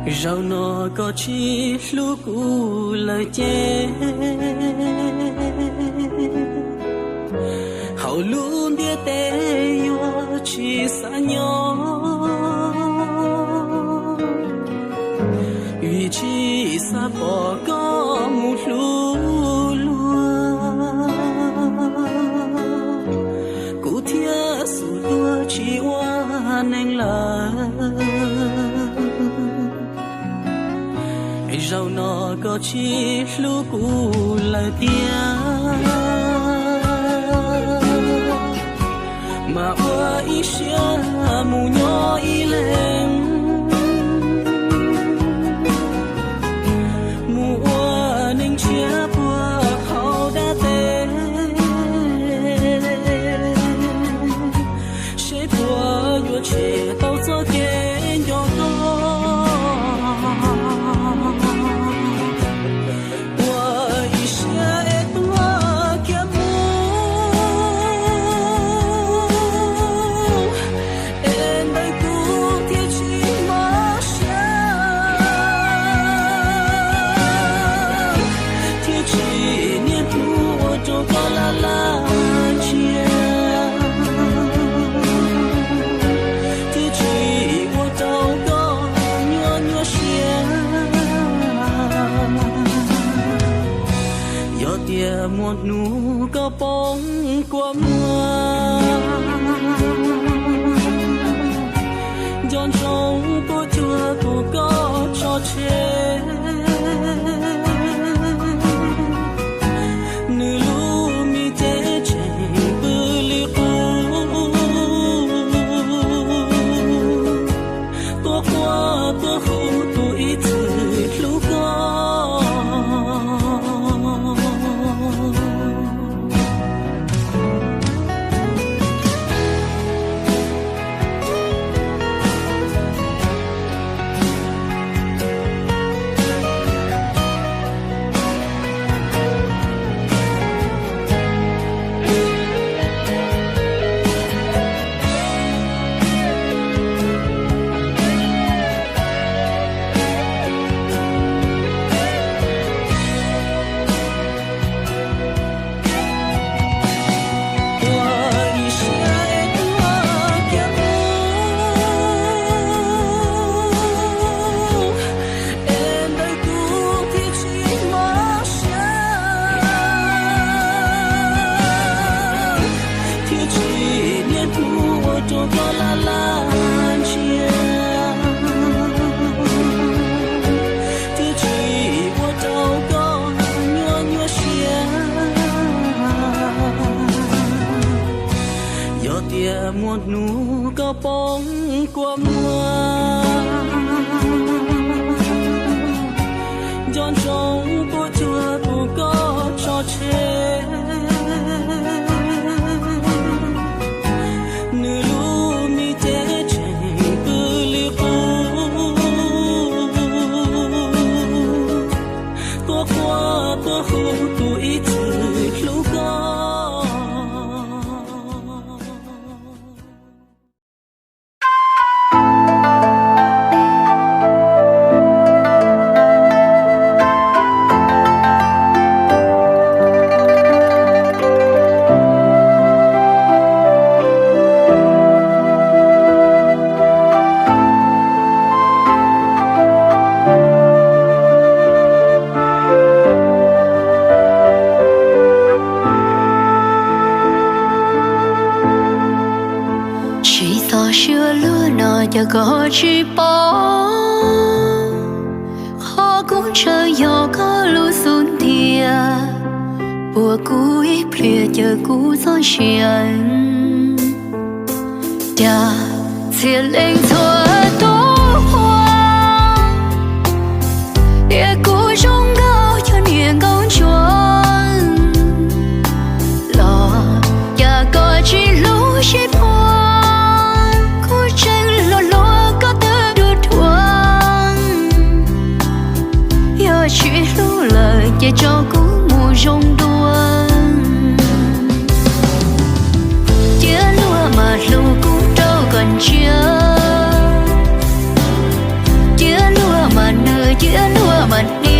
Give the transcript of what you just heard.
Zaum no koj tsis hlub kuv lawm ces, hauv lub ntiaj teb yuav tsis xav nyob, vim tsis xav pom koj mus hlub luag, kuv thiaj xub tuag tsis ua neeg lawm. Zaum no koj tsis hlub kuv lawm tiag, mas ua ib siab mus nyob ib leeg, mus ua neeg tshiab puag hauv dab teb, seb puas yuav tshem tau txoj kev nco koj. Ua ib siab es tuag kiag mus, es ntawm kuv thiaj tsis mob siab, thiaj tsis niaj hnub ua rau koj laj laj ntsia, thiaj tsis ua rau koj nyuaj nyuaj siab. Yog tias muaj hnub koj poob kua muag, nco ntsoov tuaj cuag kuv koj tso tseg, nws lub me cev tseem pw li qub, tuaj quaj tuaj hu tus ib txwm hlub koj. Ua ib siab es tuag kiag mus, es ntawm kuv thiaj tsis mob siab, thiaj tsis niaj hnub ua rau koj laj laj ntsia, thiaj tsis ua rau koj nyuaj nyuaj siab. Yog tias muaj hnub koj poob kua muag, nco ntsoov tuaj cuag kuv koj tso tseg, nws lub me cev tseem pw li qub, tuaj quaj tuaj hu tus ib txwm hlub koj. Tsis txhob suav luag no cas koj tsis paub, qhov kuv ntshaw yog koj lub xub ntiag, puag kuv ib pliag caw kuv txoj sia. Cas txhia leej txhua tus qhuas, tias kuv zoo nkauj cov niag nkauj ntsuag, los cas koj tsis hlub sib puag, kuv tseem hluas hluas koj twb dhuav dhuav. Yog tsis hlub lawm ces tso kuv mus zoo dua, cia luag mam hlub kuv rau kom ntsiag. Cwb hnub mas